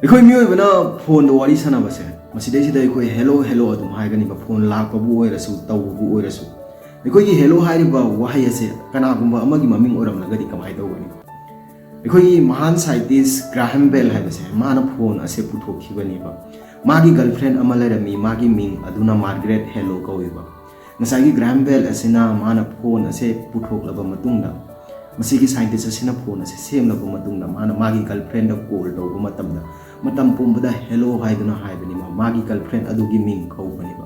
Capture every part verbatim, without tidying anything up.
ꯑꯩꯈꯣꯏ ꯃꯤꯑꯣꯏꯕꯅ ꯐꯣꯟꯗ ꯋꯥꯔꯤ ꯁꯥꯟꯅꯕꯁꯦ, ꯃꯁꯤꯗꯩꯁꯤꯗ ꯑꯩꯈꯣꯏ "ꯍꯦꯜꯂꯣ, ꯍꯦꯜꯂꯣ" ꯑꯗꯨꯝ ꯍꯥꯏꯒꯅꯤꯕ, ꯐꯣꯟ ꯂꯥꯛꯄꯕꯨ ꯑꯣꯏꯔꯁꯨ, ꯇꯧꯕꯕꯨ ꯑꯣꯏꯔꯁꯨ꯫ ꯑꯩꯈꯣꯏꯒꯤ "ꯍꯦꯜꯂꯣ" ꯍꯥꯏꯔꯤꯕ ꯋꯥꯍꯩ ꯑꯁꯦ ꯀꯅꯥꯒꯨꯝꯕ ꯑꯃꯒꯤ ꯃꯃꯤꯡ ꯑꯣꯏꯔꯝꯂꯒꯗꯤ ꯀꯃꯥꯏꯅ ꯇꯧꯒꯅꯤ? ꯑꯩꯈꯣꯏꯒꯤ ꯃꯍꯥꯟ ꯁꯥꯏꯟꯇꯤꯁ ꯒ꯭ꯔꯥꯍꯝ ꯕꯦꯜ ꯍꯥꯏꯕꯁꯦ, ꯃꯥꯅ ꯐꯣꯟ ꯑꯁꯦ ꯄꯨꯊꯣꯛꯈꯤꯕꯅꯦꯕ꯫ ꯃꯥꯒꯤ ꯒꯔꯜꯐ꯭ꯔꯦꯟ ꯑꯃ ꯂꯩꯔꯝꯃꯤ, ꯃꯥꯒꯤ ꯃꯤꯡ ꯑꯗꯨꯅ ꯃꯥꯔꯒꯔꯦꯠ ꯍꯦꯂꯣ ꯀꯧꯏꯕ꯫ ꯉꯁꯥꯏꯒꯤ ꯒ꯭ꯔꯥꯍꯝ ꯕꯦꯜ ꯑꯁꯤꯅ ꯃꯥꯅ ꯐꯣꯟ ꯑꯁꯦ ꯄꯨꯊꯣꯛꯂꯕ ꯃꯇꯨꯡꯗ, ꯃꯁꯤꯒꯤ ꯁꯥꯏꯟꯇꯤꯁ ꯑꯁꯤꯅ ꯐꯣꯟ ꯑꯁꯦ ꯁꯦꯝꯂꯕ ꯃꯇꯨꯡꯗ, ꯃꯥꯅ ꯃꯥꯒꯤ ꯒꯔꯜꯐ꯭ꯔꯦꯟꯗ ꯀꯣꯜ ꯇꯧꯕ ꯃꯇꯝꯗ, ꯃꯇꯝ ꯄꯨꯝꯕꯗ "ꯍꯦꯜꯂꯣ" ꯍꯥꯏꯗꯨꯅ ꯍꯥꯏꯕꯅꯤ꯫ ꯃꯥꯒꯤ ꯒꯔꯜꯐ꯭ꯔꯦꯟ ꯑꯗꯨꯒꯤ ꯃꯤꯡ ꯀꯧꯕꯅꯦꯕ꯫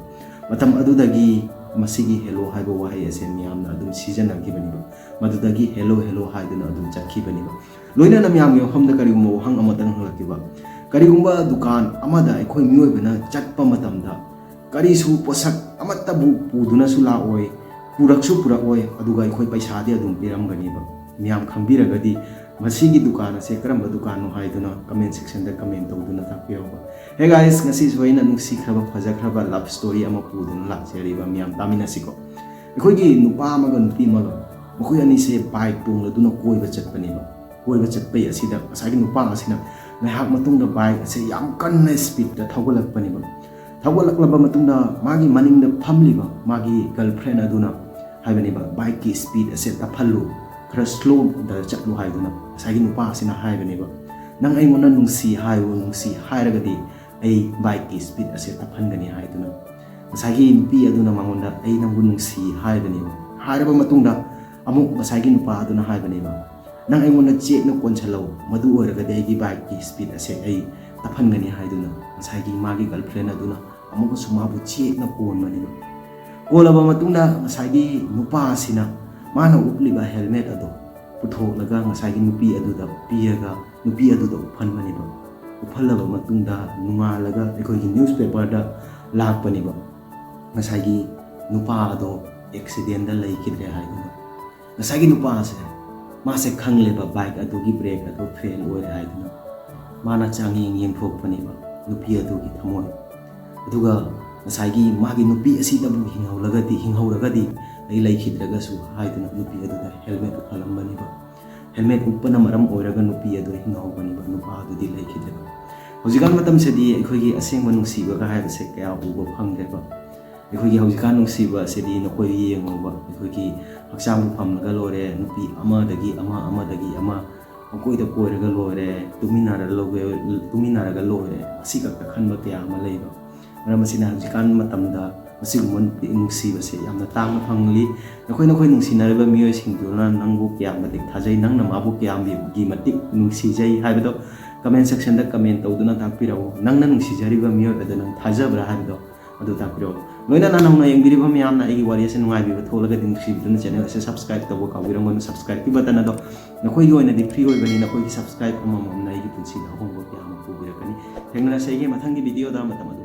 ꯃꯇꯝ ꯑꯗꯨꯗꯒꯤ ꯃꯁꯤꯒꯤ "ꯍꯦꯜꯂꯣ" ꯍꯥꯏꯕ ꯋꯥꯍꯩ ꯑꯁꯦ ꯃꯤꯌꯥꯝꯅ ꯑꯗꯨꯝ ꯁꯤꯖꯤꯟꯅꯈꯤꯕꯅꯦꯕ꯫ ꯃꯗꯨꯗꯒꯤ "ꯍꯦꯜꯂꯣ, ꯍꯦꯜꯂꯣ" ꯍꯥꯏꯗꯨꯅ ꯑꯗꯨꯝ ꯆꯠꯈꯤꯕꯅꯦꯕ꯫ ꯂꯣꯏꯅꯅ ꯃꯌꯥꯝꯒꯤ ꯃꯐꯝꯗ ꯀꯔꯤꯒꯨꯝꯕ ꯋꯥꯍꯪ ꯑꯃꯇꯪ ꯍꯪꯂꯛꯀꯦꯕ꯫ ꯀꯔꯤꯒꯨꯝꯕ ꯗꯨꯀꯥꯟ ꯑꯃꯗ ꯑꯩꯈꯣꯏ ꯃꯤꯑꯣꯏꯕꯅ ꯆꯠꯄ ꯃꯇꯝꯗ, ꯀꯔꯤꯁꯨ ꯄꯣꯠꯁꯛ ꯑꯃꯠꯇꯕꯨ ꯄꯨꯗꯨꯅꯁꯨ ꯂꯥꯛꯑꯣꯏ, ꯄꯨꯔꯛꯁꯨ ꯄꯨꯔꯛꯑꯣꯏ, ꯑꯗꯨꯒ ꯑꯩꯈꯣꯏ ꯄꯩꯁꯥꯗꯤ ꯑꯗꯨꯝ ꯄꯤꯔꯝꯒꯅꯦꯕ꯫ ꯃꯌꯥꯝ ꯈꯪꯕꯤꯔꯒꯗꯤ ꯃꯁꯤꯒꯤ ꯗꯨꯀꯥꯟ ꯑꯁꯦ ꯀꯔꯝꯕ ꯗꯨꯀꯥꯟꯅꯣ ꯍꯥꯏꯗꯨꯅ comment section ꯗ comment ꯇꯧꯗꯨꯅ ꯇꯥꯛꯄꯤꯔꯛꯎꯕ꯫ Hey guys, ꯉꯁꯤꯁꯨ ꯑꯩꯅ ꯅꯨꯡꯁꯤꯈ꯭ꯔꯕ, ꯐꯖꯈ꯭ꯔꯕ love story ꯑꯃ ꯄꯨꯗꯨꯅ ꯂꯥꯛꯆꯔꯤꯕ, ꯃꯌꯥꯝ ꯇꯥꯃꯤꯟꯅꯁꯤꯀꯣ꯫ ꯑꯩꯈꯣꯏꯒꯤ ꯅꯨꯄꯥ ꯑꯃꯒ ꯅꯨꯄꯤ ꯑꯃꯒ, ꯃꯈꯣꯏ ꯑꯅꯤꯁꯦ bike ꯇꯣꯡꯂꯗꯨꯅ ꯀꯣꯏꯕ ꯆꯠꯄꯅꯦꯕ꯫ ꯀꯣꯏꯕ ꯆꯠꯄꯩ ꯑꯁꯤꯗ ꯉꯁꯥꯏꯒꯤ ꯅꯨꯄꯥ ꯑꯁꯤꯅ ꯉꯥꯏꯍꯥꯛ ꯃꯇꯨꯡꯗ bike ꯑꯁꯦ ꯌꯥꯝ ꯀꯟꯅ speed ꯇ ꯊꯧꯒꯠꯂꯛꯄꯅꯦꯕ꯫ ꯊꯧꯒꯠꯂꯛꯂꯕ ꯃꯇꯨꯡꯗ ꯃꯥꯒꯤ ꯃꯅꯤꯡꯗ ꯐꯝꯂꯤꯕ ꯃꯥꯒꯤ girlfriend ꯑꯗꯨꯅ ꯍꯥꯏꯕꯅꯦꯕ, "Bike ꯀꯤ speed ꯑꯁꯦ ꯇꯞꯍꯜꯂꯨ, ꯈꯔ slow ꯗ ꯆꯠꯂꯨ" ꯍꯥꯏꯗꯨꯅ ꯉꯁꯥꯏꯒꯤ ꯅꯨꯄꯥ ꯑꯁꯤꯅ ꯍꯥꯏꯕꯅꯦꯕ꯫ "ꯅꯪ ꯑꯩꯉꯣꯟꯗ ꯅꯨꯡꯁꯤ ꯍꯥꯏꯌꯨ, ꯅꯨꯡꯁꯤ ꯍꯥꯏꯔꯒꯗꯤ ꯑꯩ bike ꯀꯤ speed ꯑꯁꯦ ꯇꯞꯍꯟꯒꯅꯤ" ꯍꯥꯏꯗꯨꯅ ꯉꯁꯥꯏꯒꯤ ꯅꯨꯄꯤ ꯑꯗꯨꯅ ꯃꯉꯣꯟꯗ "ꯑꯩ ꯅꯪꯕꯨ ꯅꯨꯡꯁꯤ" ꯍꯥꯏꯕꯅꯦꯕ꯫ ꯍꯥꯏꯔꯕ ꯃꯇꯨꯡꯗ ꯑꯃꯨꯛ ꯉꯁꯥꯏꯒꯤ ꯅꯨꯄꯥ ꯑꯗꯨꯅ ꯍꯥꯏꯕꯅꯦꯕ, "ꯅꯪ ꯑꯩꯉꯣꯟꯗ ꯆꯦꯠꯅ ꯀꯣꯟꯁꯤꯜꯂꯧ, ꯃꯗꯨ ꯑꯣꯏꯔꯒꯗꯤ ꯑꯩꯒꯤ bike ꯀꯤ speed ꯑꯁꯦ ꯑꯩ ꯇꯞꯍꯟꯒꯅꯤ" ꯍꯥꯏꯗꯨꯅ ꯉꯁꯥꯏꯒꯤ ꯃꯥꯒꯤ girlfriend ꯑꯗꯨꯅ ꯑꯃꯨꯛꯀꯁꯨ ꯃꯥꯕꯨ ꯆꯦꯠꯅ ꯀꯣꯟꯕꯅꯦꯕ꯫ ꯀꯣꯜꯂꯕ ꯃꯇꯨꯡꯗ ꯉꯁꯥꯏꯒꯤ ꯅꯨꯄꯥ ꯑꯁꯤꯅ ꯃꯥꯅ ꯎꯞꯂꯤꯕ helmet ꯑꯗꯣ ꯄꯨꯊꯣꯛꯂꯒ ꯉꯁꯥꯏꯒꯤ ꯅꯨꯄꯤ ꯑꯗꯨꯗ ꯄꯤꯔꯒ ꯅꯨꯄꯤ ꯑꯗꯨꯗ ꯎꯞꯍꯟꯕꯅꯦꯕ꯫ ꯎꯞꯍꯜꯂꯕ ꯃꯇꯨꯡꯗ ꯅꯣꯡꯉꯥꯜꯂꯒ ꯑꯩꯈꯣꯏꯒꯤ newspaper ꯗ ꯂꯥꯛꯄꯅꯦꯕ, ꯉꯁꯥꯏꯒꯤ ꯅꯨꯄꯥ ꯑꯗꯣ accident ꯇ ꯂꯩꯈꯤꯗ꯭ꯔꯦ ꯍꯥꯏꯗꯨꯅ꯫ ꯉꯁꯥꯏꯒꯤ ꯅꯨꯄꯥ ꯑꯁꯦ, ꯃꯥꯁꯦ ꯈꯪꯂꯦꯕ bike ꯑꯗꯨꯒꯤ brake ꯑꯗꯨ fail ꯑꯣꯏꯔꯦ ꯍꯥꯏꯗꯨꯅ꯫ ꯃꯥꯅ ꯆꯥꯡꯌꯦꯡ ꯌꯦꯡꯊꯣꯛꯄꯅꯦꯕ ꯅꯨꯄꯤ ꯑꯗꯨꯒꯤ ꯊꯃꯣꯏ꯫ ꯑꯗꯨꯒ ꯉꯁꯥꯏꯒꯤ ꯃꯥꯒꯤ ꯅꯨꯄꯤ ꯑꯁꯤꯗꯕꯨ ꯍꯤꯡꯍꯧꯂꯒꯗꯤ, ꯍꯤꯡꯍꯧꯔꯒꯗꯤ ꯑꯩ ꯂꯩꯈꯤꯗ꯭ꯔꯒꯁꯨ ꯍꯥꯏꯗꯨꯅ ꯅꯨꯄꯤ ꯑꯗꯨꯗ helmet ꯎꯞꯍꯜꯂꯝꯕꯅꯦꯕ꯫ Helmet ꯎꯞꯄꯅ ꯃꯔꯝ ꯑꯣꯏꯔꯒ ꯅꯨꯄꯤ ꯑꯗꯨ ꯍꯤꯡꯍꯧꯕꯅꯦꯕ, ꯅꯨꯄꯥ ꯑꯗꯨꯗꯤ ꯂꯩꯈꯤꯗ꯭ꯔꯦꯕ꯫ ꯍꯧꯖꯤꯛꯀꯥꯟ ꯃꯇꯝꯁꯤꯗꯤ ꯑꯩꯈꯣꯏꯒꯤ ꯑꯁꯦꯡꯕ ꯅꯨꯡꯁꯤꯕꯒ ꯍꯥꯏꯕꯁꯦ ꯀꯌꯥ ꯎꯕ ꯐꯪꯗ꯭ꯔꯦꯕ꯫ ꯑꯩꯈꯣꯏꯒꯤ ꯍꯧꯖꯤꯛꯀꯥꯟ ꯅꯨꯡꯁꯤꯕ ꯑꯁꯤꯗꯤ ꯅꯈꯣꯏ ꯌꯦꯡꯉꯣꯕ, ꯑꯩꯈꯣꯏꯒꯤ ꯍꯛꯆꯥꯡꯕꯨ ꯐꯝꯂꯒ ꯂꯣꯏꯔꯦ, ꯅꯨꯄꯤ ꯑꯃꯗꯒꯤ ꯑꯃ, ꯑꯃꯗꯒꯤ ꯑꯃ, ꯃꯈꯣꯏꯗ ꯀꯣꯏꯔꯒ ꯂꯣꯏꯔꯦ, ꯇꯨꯃꯤꯟꯅꯔ ꯂꯧꯒꯦ-, ꯇꯨꯃꯤꯟꯅꯔꯒ ꯂꯣꯏꯔꯦ, ꯑꯁꯤ ꯈꯛꯇ ꯈꯟꯕ ꯀꯌꯥ ꯑꯃ ꯂꯩꯕ꯫ ꯃꯔꯝ ꯑꯁꯤꯅ ꯍꯧꯖꯤꯛꯀꯥꯟ ꯃꯇꯝꯗ ꯑꯁꯤꯒꯨꯝꯕ ꯅꯨꯡꯁꯤꯕꯁꯦ ꯌꯥꯝꯅ ꯇꯥꯡꯅ ꯐꯪꯂꯤ꯫ ꯅꯈꯣꯏ, ꯅꯈꯣꯏ ꯅꯨꯡꯁꯤꯅꯔꯤꯕ ꯃꯤꯑꯣꯏꯁꯤꯡꯗꯨꯅ ꯅꯪꯕꯨ ꯀꯌꯥꯝ ꯃꯇꯤꯛ ꯊꯥꯖꯩ, ꯅꯪꯅ ꯃꯥꯕꯨ ꯀꯌꯥꯝꯒꯤ ꯃꯇꯤꯛ ꯅꯨꯡꯁꯤꯖꯩ ꯍꯥꯏꯕꯗꯣ comment section ꯗ comment ꯇꯧꯗꯨꯅ ꯇꯥꯛꯄꯤꯔꯛꯎ꯫ ꯅꯪꯅ ꯅꯨꯡꯁꯤꯖꯔꯤꯕ ꯃꯤꯑꯣꯏ ꯑꯗꯨ ꯅꯪ ꯊꯥꯖꯕ꯭ꯔꯥ ꯍꯥꯏꯕꯗꯣ ꯑꯗꯨ ꯇꯥꯛꯄꯤꯔꯛꯎ꯫ ꯂꯣꯏꯅꯅ ꯅꯧꯅ ꯌꯦꯡꯕꯤꯔꯤꯕ ꯃꯌꯥꯝꯅ ꯑꯩꯒꯤ ꯋꯥꯔꯤ ꯑꯁꯤ ꯅꯨꯡꯉꯥꯏꯕꯤꯕ ꯊꯣꯛꯂꯒꯗꯤ ꯅꯨꯡꯁꯤꯕꯤꯗꯨꯅ channel ꯑꯁꯤ subscribe ꯇꯧꯕ ꯀꯥꯎꯕꯤꯔꯝꯒꯅꯨ꯫ Subscribe ꯀꯤ button ꯑꯗꯣ ꯅꯈꯣꯏꯒꯤ ꯑꯣꯏꯅꯗꯤ free ꯑꯣꯏꯕꯅꯤ꯫ ꯅꯈꯣꯏꯒꯤ subscribe ꯑꯃꯃꯝꯅ ꯑꯩꯒꯤ ꯄꯨꯟꯁꯤꯗ ꯑꯍꯣꯡꯕ ꯀꯌꯥ ꯑꯃ ꯄꯨꯕꯤꯔꯛꯀꯅꯤ꯫ ꯊꯦꯡꯅꯔꯁꯦ ꯑꯩꯒꯤ ꯃꯊꯪꯒꯤ video ꯗ꯫ ꯃꯇꯝ ꯑꯗꯨ